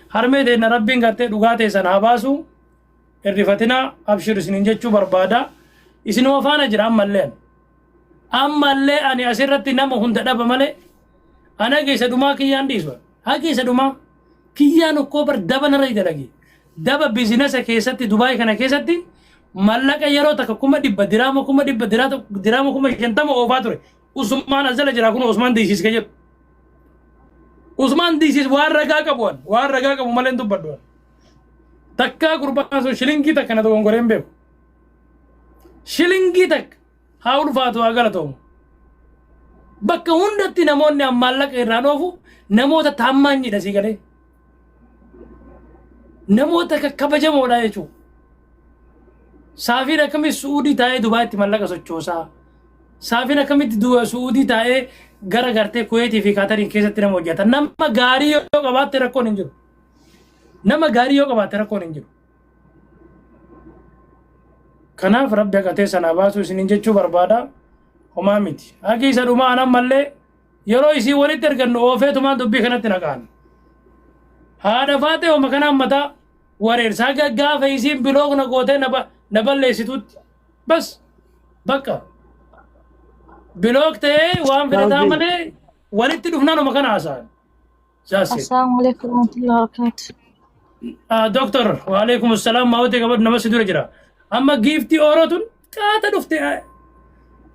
Harmee teenna Rabbiin gartee dhugaa teessan haa baasu. Hin rifatinaa, abshir isinin jechuu barbaada. Isinuma faana jira ammallee ani. Ammallee ani asirratti nama hunda dhaba malee ana keessa dhumaa kiyyaan dhiisu. Haa keessa dhumaa kiyyaan okkoo bar daba narra dalage. Daba bizinasa keessatti Dubaay kana keessatti mallaqa yeroo takka 100,000 diraama 100,000 diraama 50,000 oofaa ture. Usmaan as jala jira kun Usmaan diisiis ka jedhu. Usmaan diisiis waan ragaa qabu an waan ragaa qabu malee hin dubbadhu an. Takkaa gurbaan sun shilingii takka na dogongoree hin beeku. Shilingii takka haa ulfaatu haa galatoomu. Bakka hundatti namoonni an maallaqa irraa dhoofu namoota taammaanyidha sii galee. Namoota kakkabajamoodha jechuudha. Saafiin akkamitti Su'uudii taa'ee Dubaayitti mallaqa sochoosaa? Saafiin akkamitti Su'uudii taa'ee gara gartee Kuweetii fi Kaatariin keessatti nama hojjeta? Nama gaarii yoo qabaatte rakkoon hin jiru. Nama gaarii yoo qabaatte rakkoon hin jiru. Kanaaf Rabbi haqa teessan haa baasuu isiniin jechuu barbaada. Homaa miti. Haqi isa dhumaa an ammallee yeroo isii walitti ergannu oofeetumaan dubbii kanatti naqaan. Haadha faatee homa kanaan mataa wareersa haga gaafa isiin bilook na gootee na balleessitutti. Bas bakka bilook ta'ee waan fedhataa Saafii. malee walitti dhufnaan homa kana haasa'an. That's it. Assalamu alaikum warahmatullahi wabarakatuh. Doktor, waalaikum assalaam maawwatee qabadhu nama si dura jira. Amma giiftii ooroo tun qaata dhufte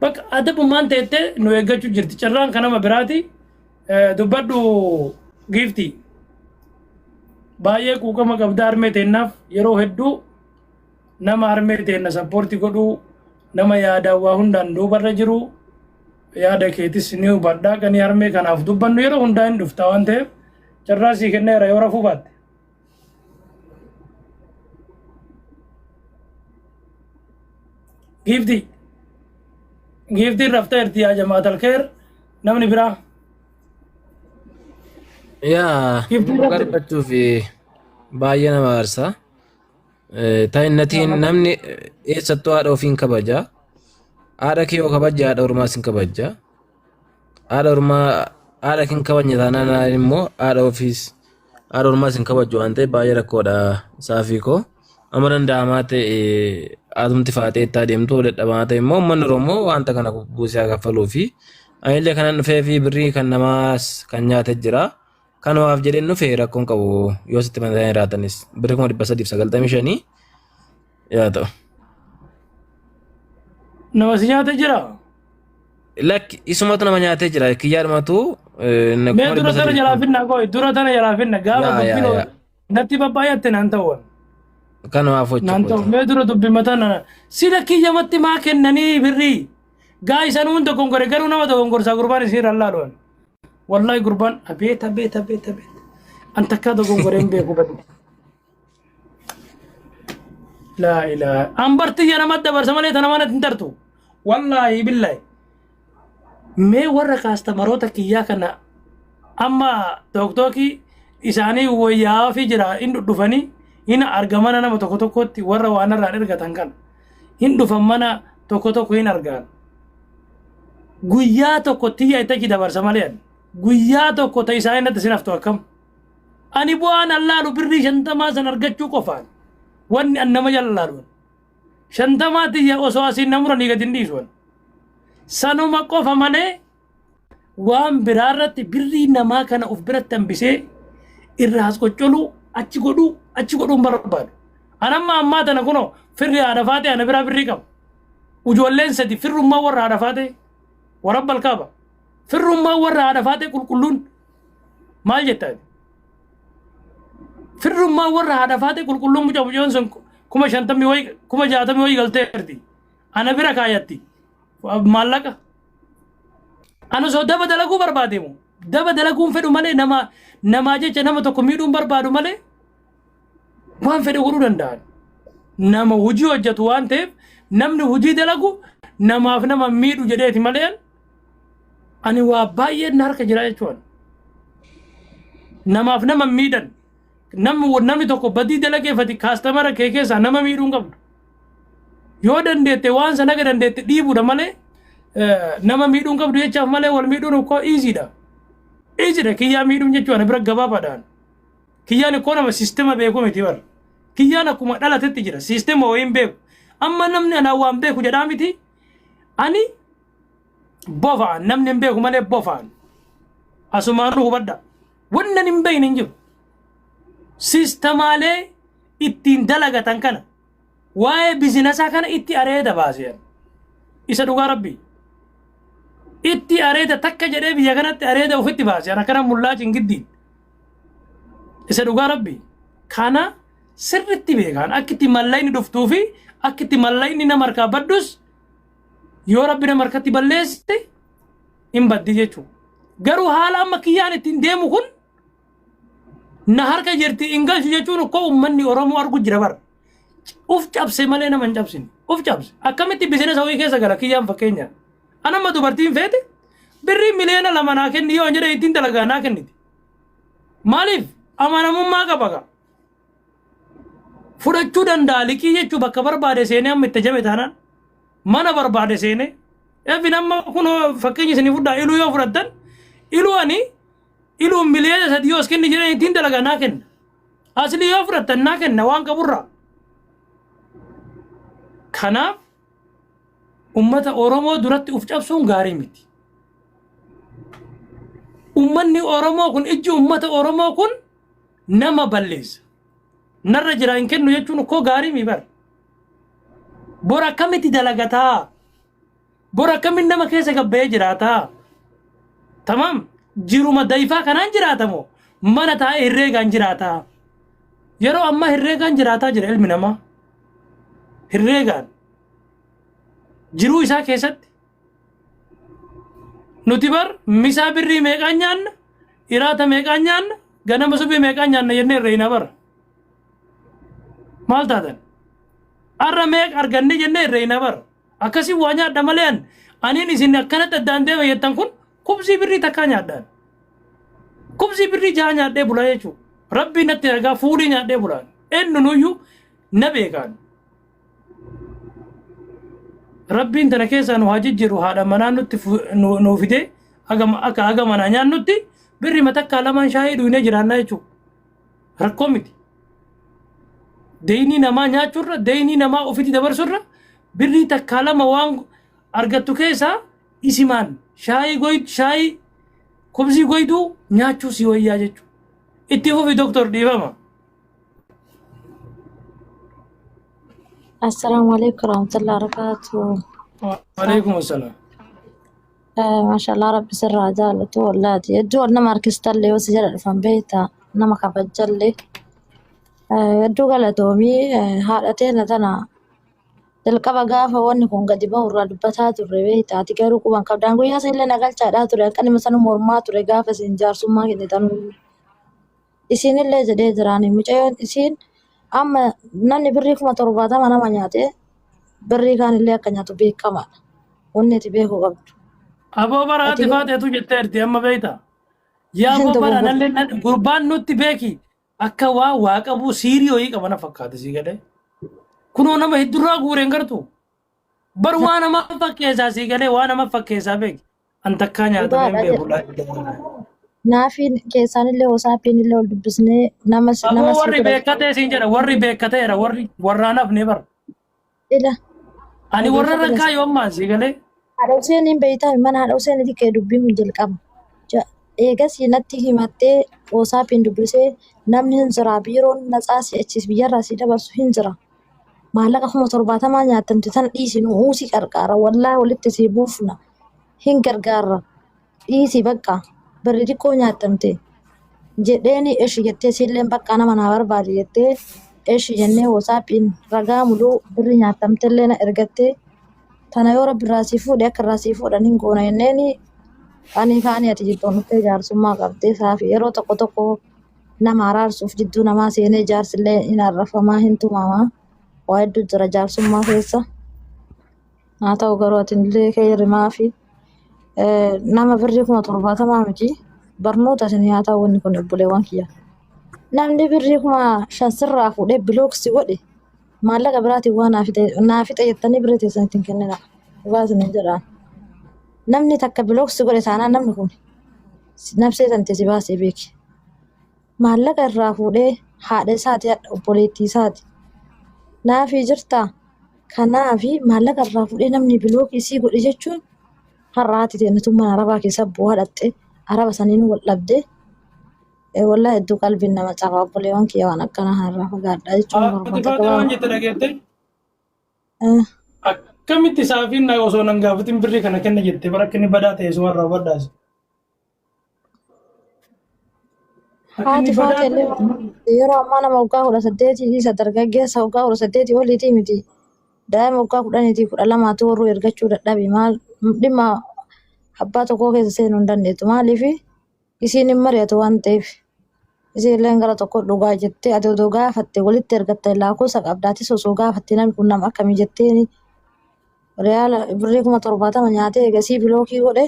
bakka adabummaan teettee nu eeggachuu jirti. Carraan kan nama biraati. Dubbadhu giiftii. Baay'ee quuqama qabda harmee teennaaf yeroo hedduu nama harmee teenna sappoorti godhuu nama yaadaan waa hundaan duubarra jiru yaada keetis ni hubadha qanii harmee kanaaf dubbannu yeroo hundaa hin dhufta waan ta'eef carraa sii kenneera yoo rafuu baatte. Giiftii giiftiin rafteerti yaa jamaatal keer namni biraa. Yaa Giiftiin dhugaa rafte. dubbachuuf baay'ee nama aarsa. Ta'innatiin namni eessattuu haadha ofii hin kabaja. Haadha kee yoo kabajje haadha ormaas hin kabajja. Haadha ormaa haadha kee hin kabajne taanaan immoo haadha ofiis haadha ormaas hin kabajju waan ta'eef baay'ee rakkoodha saafii koo. Amma danda'amaa ta'e haadhumti faaxee itti adeemtu dadhabamaa ta'e immoo uummanni Oromoo wanta kana buusee haa kaffaluu fi anillee kanan dhufee fi birrii kan namaas kan nyaate jira. Kanumaaf jedheen dhufe rakkoon qabu yoo sitti mataa jiraatanis birri 395,000 yaa ta'u. Nama si nyaate jira. Lakki isumatu nama nyaatee jira kiyyaadhumatu Mee kuma dura dhibba tana sadii. jalaa finna qoy dura tana jalaa finna gaafa Yaa yaa dubbiin yaa natti babbaay'atte naan ta'u. Kanumaaf Naan ta'u hojjetu. mee dura dubbi mataa nana sila kiyyamatti maa kennanii birrii gaa isan hunda dogongore garuu nama dogongorsaa gurbaan isin irra laaluwan. Wallahi gurbaan abeet abeet abeet abeet. An takkaa dogongoree hin beeku badi. Laa ilaaha. An bartiyya nama dabarsa malee tana mana hin tartu. Wallaahi billahi. Mee warra kaastamaroota kiyyaa kana amma tooktookii isaanii wayyaa'aa jira hin dhudhufanii hin argamana nama tokko tokkotti warra waan irraan ergatan kana hin dhufan mana tokko tokko hin argaan. Guyyaa tokko tiyya itti achi dabarsa malee ani. Guyyaa tokko ta isaanii natti sin haftu akkam. Ani bu'aan allaalu birrii 50 san argachuu qofaan. Wanni an nama jala laalu. 50 tiyya osoo asiin na muranii gadi hin dhiisu. ani. Sanuma qofa malee waan biraa irratti birrii namaa kana of biratti hambisee irraa as qoccoluu achi godhuu achi godhuu hin barbaadu. An amma ammaa tana kunoo firri haadha faatee ana biraa birrii qaba. Ujoolleen sadi firrummaa warra haadha faatee warabbal kaaba. Firrummaa warra haadha faatee qulqulluun maal jetta ati? Firrummaa warra haadha faatee qulqulluun mucaa mucaan sun 50,000 wayi 60,000 wayi galteerti. Ana bira kaayatti maallaqa. Ani osoo daba dalaguu barbaade moo daba dalaguun fedhu malee nama namaa jecha nama tokko miidhuun barbaadu malee waan fedhe godhuu danda'an. Nama hojii hojjetu waan ta'eef namni hojii dalagu namaaf nama miidhu jedheeti malee ani waa baay'een na harka jira jechuudha. Namaaf nama miidhan namni tokko badii dalageeffati kaastamara kee keessaa nama miidhuu hin qabdu. Yoo dandeette waan sana aga dandeette dhiibuudha malee nama miidhuu hin qabdu jechaaf malee wal miidhuun ukkoo iiziidha. Iiziidha kiyyaa miidhuun jechuudha bira gabaabaadhaan. Kiyyaan ikkoo nama siistema beeku miti bar. Kiyyaan akkuma dhalatetti jira. Siistema wayiin beeku. Amma namni anaan waan beeku jedhaa miti. Ani bofaan namni hin beeku malee bofaan. Asumaanuu hubadha. Wannan hin beekne hin jiru. Siistemaalee ittiin dalagatan kana waa'ee bizinasaa kana itti areeda baasee isa dhugaa rabbii. Itti areeda takka jedhee biyya kanatti areeda ofitti baasee akkana mullaa cingiddiin. Isa dhugaa rabbii. Kana sirritti beekaan akka itti mallayni dhuftuu fi akka itti mallayni nama harkaa baddus yoo rabbi nama harkatti balleesse hin baddi jechuudha. Garuu haala amma kiyyaan ittiin deemu kun na harka jirti hin galchu jechuun ukkoo uummanni Oromoo argu jira bara. Uf cabse malee nama hin cabsine. Uf cabse. Akkamitti bizinesa wayii keessa gala kiyyaan fakkeenya. Anamma dubartiin feete birrii 2 miliyoona naa kenni yoo jedhe ittiin dalagaa naa kenniti. Maaliif amanamummaa qaba gaa. Fudhachuu danda'a liqii jechuu bakka barbaade seenee amma itti jame taanaan mana barbaade seenee. Efin amma kun fakkeenya isinii fudhaa iluu yoo fudhattan iluu ani iluun 3 miliyoona yoo as kenni jedhee ittiin dalagaa naa kenna. Asli yoo fudhattan naa kenna waan qaburraa. Kanaaf ummata Oromoo duratti uf cabsuun gaarii miti. Ummanni Oromoo kun ijji ummata Oromoo kun nama balleessa. Narra jira hin kennu jechuun koo gaarii mi bar. Bor akkamitti dalagataa? Bor akkamitti nama keessa gabba'ee jiraataa? Tamaam jiruma dayfaa kanaan jiraatamoo mana taa'ee herreegaan jiraataa? Yeroo ammaa herreegaan jiraataa jira ilmi namaa. Herreegaan jiruu isaa keessatti nuti bar misaa birrii meeqaan nyaanna iraata meeqaan nyaanna ganama suphii meeqaan nyaanna jennee herreeyna bara. Maal taatan? Arra meeqa arganne jennee herreeyna bara. Akkasii waa nyaadha malee an aniin isin akkanatti addaan deema jettan kun kubsii birrii takkaa nyaadhaan. Kubsii birrii jaha nyaadhee bulaa jechuudha. Rabbii natti ragaa fuulii nyaadhee bulaan. Eenyunuyyuu na beekaan. Rabbiin tana keessaa nu haa jijjiiru haadha manaa nutti nu fidee akka haga manaa nyaannutti birrii matakkaa lamaan shaayii dhuynee jiraannaa jechuudha. Rakkoo miti. Deynii namaa nyaachuurra deynii namaa ofitti dabarsurra birrii takkaa lama waan argattu keessaa isimaan shaayii goy shaayii kubsii goyduu nyaachuu si wayyaa jechuudha. Itti fufi doktor dhiifama. Assalaamu alaikum warahmatullahi wabarakatuh. Waalaikum assalaam. Maashaallah rabbi sirraa jaalatu wallahi. Hedduu ol nama harkistallee yoo si jala dhufan beekta nama kabajallee. Hedduu galatoomii haadha teena tana jalqaba gaafa wanni kun gadi bahu irraa dubbataa turre beekta. Ati garuu quban qabdaan guyyaa san illee na galchaadhaa ture hanqanima sanu mormaa ture gaafa isin jaarsummaa kennitanuu. Isinillee jedhee jiraani mucayyoon isiin amma namni birrii 70,000 nama nyaate birrii kaanillee akka nyaatu beekamaadha. Wanni ati beekuu qabdu. Aboo bara Ati ati faateetu jetteerti amma beekta. Yaa aboo bara dogoggorte. anallee gurbaan nutti beeki akka waa waa qabu siirii wayii qaba na fakkaata sii galee. Kunoo nama heddurraa guureen gartu. Bar waa nama fakkeessaa sii galee waa nama fakkeessaa beeki. An takkaa nyaatamee hin Dhugaadha beeku jedha. laa. Naafiin keessaanillee hoosaappiin illee ol dubbisnee nama Aboo nama sii warri godha beekatee siin jedha warri beekateera warri warraanaaf ni bara. ila Ani warra dhageeffadhu rakkaa yoo ammaan sii galee. Haadha Huseeniin beektaa mana haadha Huseenitti kee dubbiin kun jalqaba. Eegasii natti himattee hoosaappiin dubbisee namni hin jira biiroon natsaa si achiis biyyarraa si dabarsu hin jira. Maallaqa 70,000 nyaatamte tana dhiisi nu uusii qarqaara wallaahi walitti sii buufna hin gargaarra dhiisi bakka birri xiqqoo nyaatamte jedheeni eshi jettee siilleen bakka nama naa barbaade jettee eshi jennee woosaaphiin ragaa muluu birri nyaatamtellee na ergattee tana yoo rabbi irraa sii fuudhe akka irraa sii fuudhan hin goona jenneeni ani kaanii ati jidduun dhuftee jaarsummaa qabdee saafi yeroo tokko tokko nama araarsuuf jidduu namaa seenee jaarsillee hin arrafamaa hin tumamaa waa hedduu jira jaarsummaa keessa. Haa ta'u garuu ati illee keerimaa fi nama birrii 70,000 miti barnoota isin haa ta'u wanni kun obboleewwan kiyya. Namni birrii 5,000 sirraa fuudhee block si godhe maallaqa biraatiin waa naa fixe jettanii birrii teessan ittiin kennina. Dhugaa isin jedhaan. Namni takka block si godhe taanaan namni kun nafsee tante si baasee beeki. Maallaqa irraa fuudhee haadha isaati hadha obboleettii isaati. Naafii jirtaa? Kanaafi maallaqa irraa fuudhee namni bilookii isii godhe jechuun har'a haati teenna mana arabaa keessa bu'aa dhaqxe araba saniin wal dhabde. Wallahi hedduu qalbiin nama caba obboleewwan kiyya waan akkanaa irraa fagaadhaa jechuun Haati barbaada Faaxee waan gabaabaa. jette dhageette akkamitti saafiin na osoo nan gaafatin birrii kana kenna jette bara akka inni badaa ta'e sumarraa hubadhaas. Akka Haati inni badaa Faaxee illee ta'e yeroo ammaa nama waggaa 18 isa dargaggeessa waggaa 18 oliitii miti. Daa'ima waggaa 10 12tu warruu ergachuu dadhabe maal dhimma abbaa tokkoo keessa seenuu hin dandeettu. Maaliif isiin hin mari'atu waan ta'eef. Isiin illee gara tokko dhugaa jettee ati odoo gaafatte walitti ergatte lakkoofsa qabda atis osoo gaafatte namni kun nama akkamii jetteeni riyaala birrii 70,000 nyaatee eegasii bilookii godhe.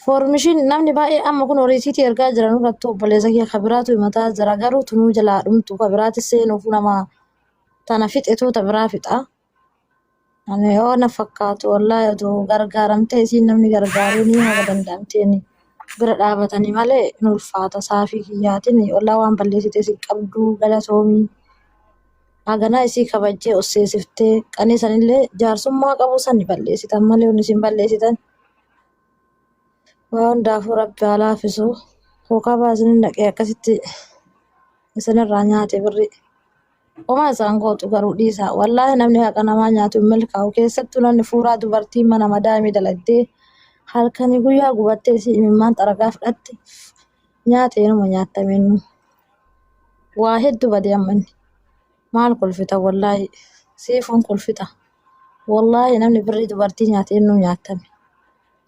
Foormishiin namni baay'ee amma kun riisiitii ergaa jiran irratti obboleessa kiyya kabiraatu himataa jira garuu tunuu jalaa dhumtu kabiraatti seenuuf nama tana fixetu ta biraa fixa. Ani yoo na fakkaatu wallaahi otoo gargaaramtee isiin namni gargaaruu ni haga danda'amteen bira dhaabatanii malee hin ulfaata saafii kiyyaatiin wallaahi waan balleessite isin qabdu galatoomii. Haganaa isii kabajjee osseesiftee qanii sanillee jaarsummaa qabu sani balleessitan malee wanni isin balleessitan. Waa hundaafuu rabbi haa laafisu. Kookaa baasanii dhaqee akkasitti isinirraa nyaate birrii. Homaa isaan gootu garuu dhiisaa. Wallaahi namni haqa namaa nyaatu hin milkaa'u. Keessattuu namni fuuraa dubartii mana madaamii dalagdee halkanii guyyaa gubattee isii imimmaan xaragaa fudhatte nyaata inuma nyaatameennu. Waa hedduu badee amma inni. Maal kolfita wallaahi. Siifuun kolfita. Wallaahi namni birrii dubartii nyaate innuu nyaatame.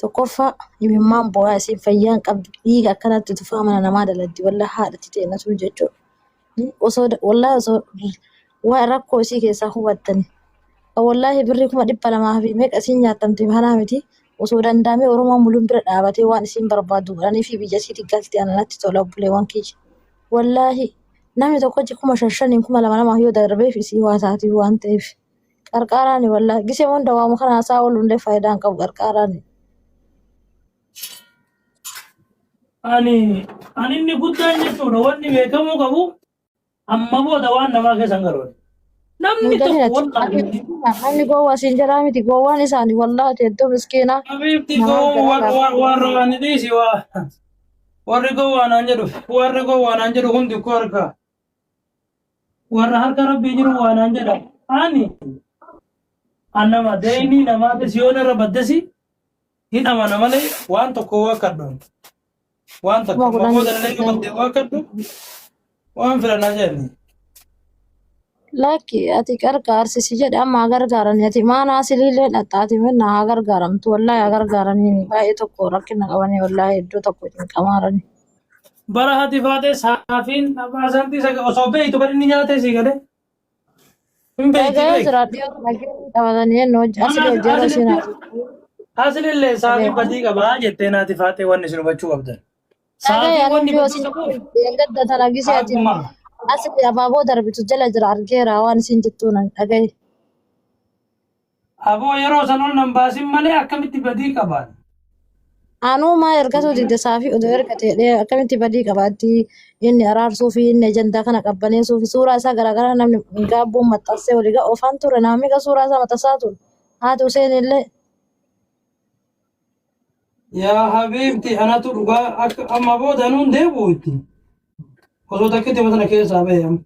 Tokkoffaa imimmaan boo'aa isiin fayyaan qabdu dhiiga akkanatti tufaa mana namaa dalagdi wallaahi haadhatti teennatu jechuudha. Osoo wallaahi osoo waa rakkoo isii keessaa hubattani. Wallaahi birrii 200,000 fi meeqa isiin nyaatamte kanaa miti osoo danda'amee Oromoon muluun bira dhaabatee waan isiin barbaaddu godhanii fi biyya isiitti galte ana natti tola obboleewwan kiyya. Wallaahi namni tokkochi 5,000 5,000 2,000 2 yoo darbeef isii waa taatiif waan ta'eef. Qarqaaraani wallaahi gisee hunda waama kana haasaa oolu illee faayidaa hin qabu qarqaaraani. Ani inni guddaan jechuudha wanni beekamuu qabu amma booda waan namaa keessa hin galu. Namni Hin tokko galin ati. wallaahi Namni gowwaa siin jedhaa miti gowwaan isaani wallaahi hedduu miskiina Habiibti namaaf gowwaan garaa warra laafaa. warra waan dhiisi waa warri gowwaa naan jedhu warri gowwaa naan jedhu hundi koo harka warra harka rabbii jiru waa naan jedha. Ani an nama deemii namaatis yoo narra baddesi hin amana malee waan tokko waa kadhu waan takka Kuma amma kudhan booda illee yoo badde waa kadhu waan filanaa jedhani. Lakki ati gargaarsisi jedhe amma haa gargaarani ati maana asiliillee dhaxxaati minna haa gargaaramtu wallaahi haa gargaaranii baay'ee tokko rakkina qabanii wallaahi iddoo tokko cinqamaarani. Bara hati faatee saafiin abbaa santii osoo beeytu bari inni nyaatee sii galee. Hin beeyti Dhaga'ee beeki. jira dhiyoo kana keessa qabatanii ennoo Mana asli hojii yeroo isheen asilitti asilillee saafii badii qabaa jettee naati faatee wanni isin hubachuu qabdan. Dhaga'ee Saafii ani wanni dhiyoo badii isin qabuuf gadda tana gisee ati akkuma asli abaaboo darbitu jala jira argeera waan isin jettuu nan dhaga'e. Aboo yeroo san ol nan baasin malee akkamitti badii qabaan. Anuu maa ergatuu didde saafii odoo ergate jedhee akkamitti badii qabaatti inni araarsuu fi inni ajandaa kana qabbaneessuu fi suuraa isaa garaagaraa namni gaabbuun maxxansee walii ga'a oofaan ture namni meeqa suuraa isaa maxxansaa ture haati Huseen illee Yaa habiibti anatu dhugaa akka amma booda anuun deebi'u itti. Osoo takkitti matana keessaa bahe amma.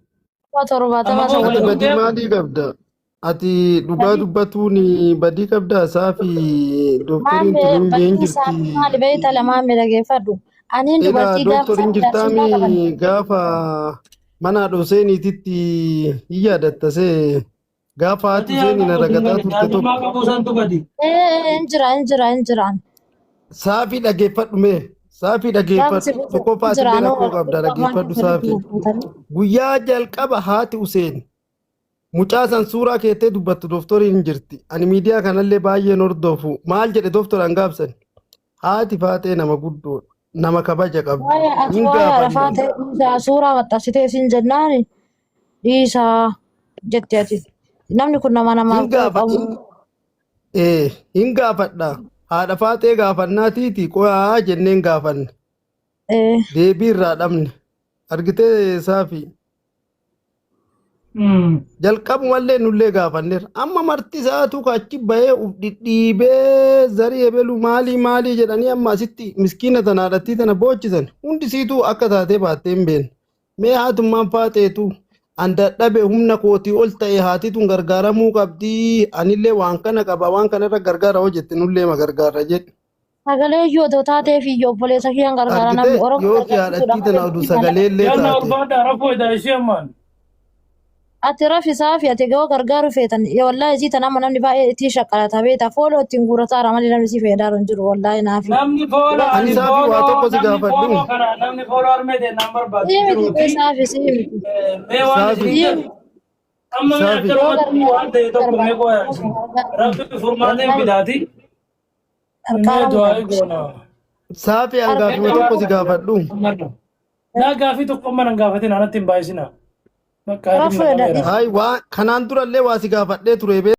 kuma Amma torbaatama isa booda Ati anuun waliin badii deebi'u. maalii qabda? Ati dhugaa dubbatuun badii qabdaa? Isaa fi dooktoriin Maame tun hin badii isaa jirti. maali beekta lamaame dhageeffadhu. Aniin Egaa dubartii gaafa dooktoriin isaan jaarsummaa qaban. jirtaami gaafa mana haadha Huseeniititti hin yaadatta see gaafa haati Badii Huseeniin haa qabu ragataa turte jaarsummaa tokko. qabu santu badi. Ee hin jira hin jira hin jira. Saafii dhageeffadhu mee saafii Gaafa si dhageeffadhu buusu tokkoffaa hin jira atillee anuu rakkoo qabda waan dhageeffadhu sirriitti saafii. guutanii. Guyyaa jalqaba haati Huseen mucaa san suuraa keettee dubbattu dooktoriin hin jirti. Ani miidiyaa kanallee baay'een hordofu. Maal jedhe dooktor hangaafsan? Haati faaxee nama guddoodha. Nama kabaja qabdu. Waa'ee ati Hin waa'ee arafaa gaafanne. ta'e dhiisaa suuraa maxxansitee siin jennaani dhiisaa jette ati. Namni kun nama namaaf Hin gaafa quuqamu. hin gaafadha. Haadha faaxee gaafannaatiiti qo'aa jenneen gaafanne. Ee Deebii irraa dhabne. Argitee saafi. Jalqabumallee nullee gaafanneerra. Amma marti isaatu achi bahee uf dhidhiibee zarii ebelu maalii maalii jedhanii amma asitti miskiina tana haadhattii tana boochisan. Hundi siituu akka taatee baattee hin beekne. Mee haatummaan faaxeetu an dadhabe humna kootii ol ta'e haati tun gargaaramuu qabdii anillee waan kana qaba waan kana irra gargaara hoo jette nullee ma gargaarra jedhe. Sagalee iyyuu otoo taateef iyyuu obboleessa kiyyaan gargaara namni Argitee Oromoo yoo kee gargaarsuudha haadhattii tana malee oduu dubbii mallaqa. sagalee illee Yalla taate. ulfaadha rafuu edaa ishee ammaan. Ati rafisaa fi ati gahoo gargaaru feetan wallaahi isii tan amma namni baay'ee ittiin shaqqalata beekta fooloo ittiin guurataara malee namni si fayyadaaru hin jiru wallaahi naafi. Namni fooloo Ani ani saafi waa fooloo tokko si namni gaafadhu. fooloo kana namni fooloo harmee ta'e naan barbaadu Sii miti jiruuti. bee saafi sii miti. Mee waan Saafi. isin Sii jedhu miti. amma mee Saafi. Yoo akkanumatti waan ta'e tokko mee qoyaa isin gargaaru rabbi furmaateen wallaahi fidaati mee gargaaramuu du'aa qabdi. goona. Saafi an gaafima tokko si gaafadhu. Naa gaafii tokko amma nan gaafatin anatti hin baay'isinaa. Bakka Rafuu hirribni edha qabeera. Hayi waa kanaan durallee waa si gaafadhee ture bee.